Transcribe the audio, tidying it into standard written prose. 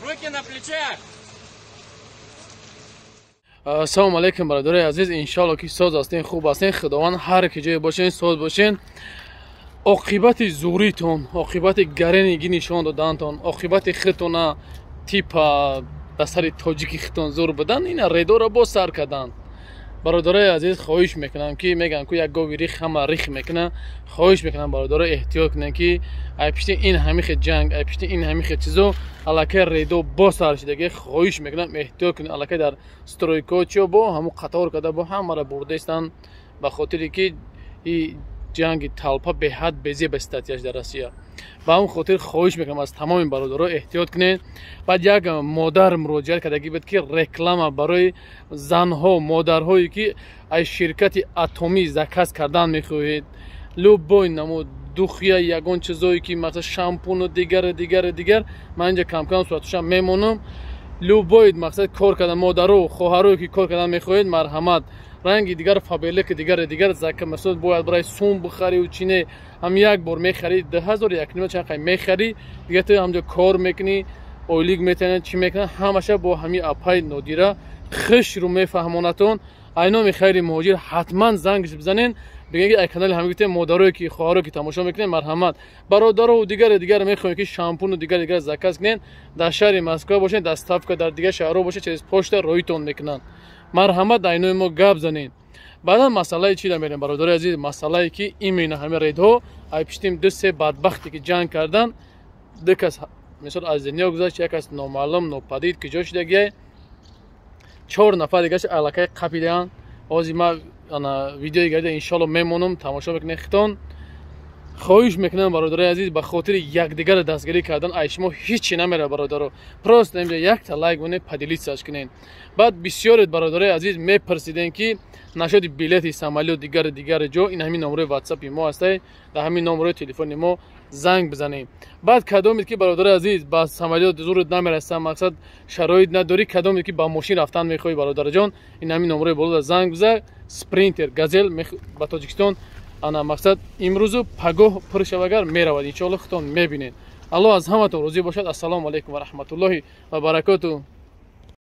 Руки на плечах! Ассалому алайкум, бародарои азиз. Иншоалло, ки соз ҳастен, хуб ҳастен. Худованд ҳар ки ҷое бошен, соз бошен. Оқибати зуритон, оқибати гарениги нишон додантон, оқибати худтона типа ба сари тоҷики худтон зур будан, ина редоро боз сар карданд. Бародарои азиз, хоҳиш мекунам, ки мегӯям ку, як гови рих ҳама рих мекуна. Хоҳиш мекунам, бародаро, эҳтиёт кунем, ки ай пишти ин ҳамихе ҷанг, ай пишти ин ҳамихе чизо аллакай редо боз сар шидаги. Хоҳиш мекунам, эҳтиёт кунем. Аллакай дар стройка чиё бо ҳамун қатор карда, бо ҳамаро бурдаистанд, ба хотире ки и ҷанги толпа беҳад безеб статьяш дар Россия. Ба ҳамн хотир хоҳиш мекунам аз тамоми бародаро, эҳтиёт кунед. Баъд як модар муроҷиат кардагӣ буд, ки реклама барои занҳо, модарҳое, ки аз ширкати Атомӣ заказ кардан мехоҳед, любой намуд духия, ягон чизое ки, масалан, шампуну дигару дигару дигар. Ман инҷа камкам суратушам мемонам. Любой мақсад кор кардан, модаро, хоҳарое, ки кор кардан мехоҳед, марҳамат. Ранги дигар, Фаберлики, дигари дигар зака, масалан, бояд барои сум бихариву чине. Ҳам як бор мехарӣ, 2000, якнима, чанд қай мехарӣ, дига ту ҳамҷо кор мекунӣ, ойлик метанад, чӣ мекунад, ҳамаша бо ҳамин апай Нодира хушрӯ мефаҳмонатон. Айноми Хайри Муҳоҷир ҳатман зангш бизанен, бигӯен, ки ай канали ҳами гуфтем. Модарое, ки хоҳаро, ки тамошо мекунем, марҳамат. Бародарову дигари дигар мехоҳем, ки шампуну дигар дигар заказ кунен, дар шаҳри Москва бошен, доставка, дар дигар шаҳрҳо бошед, через почта роитон мекунанд. Марҳамат, айнои мо гап занед. Баъдан масъалаи чи мерем, бародари азиз? Масъалае, ки именно ҳами редҳо ай пиштим ду се бадбахте, ки ҷанг кардан, ду кас, мисол, аз дунё гузашт, як кас номаълум нопадид ки ҷо шудагиай, чор нафар дигаш аллакай қапидаанд. Ҳозир ма ана видеои гарида, иншоалло, мемонам, тамошо мекунед хитон. Хоҳиш мекунам, бародарои азиз, ба хотири якдигарро дастгирӣ кардан ай шумо ҳичи намера, бародаро. Просто инҷа якта лайк монед, поделиться кунед. Баъд бисёред, бародарои азиз, мепурсидем, ки насчёти билети самолёт, дигари дигари ҷо. Ин ҳамин номерои ватсапи мо ҳастай, дар ҳамин номерои телефони мо занг бизанед. Баъд кадомед, ки, бародарои азиз, ба самолёт зурут намераса, мақсад, шароит надорӣ, кадомед, ки ба мошин рафтан мехоҳӣ, бародарҷон, ин ҳамин номерои болода занг биза. Спринтер, Газел ба Тоҷикистон, ана, мақсад, имрӯзу пагоҳ пур шавагар, меравад, иншоалло, худтон мебинед. Аллоҳ аз ҳаматон розӣ бошад. Ассалому алайкум ва раҳматуллоҳи ва баракоту.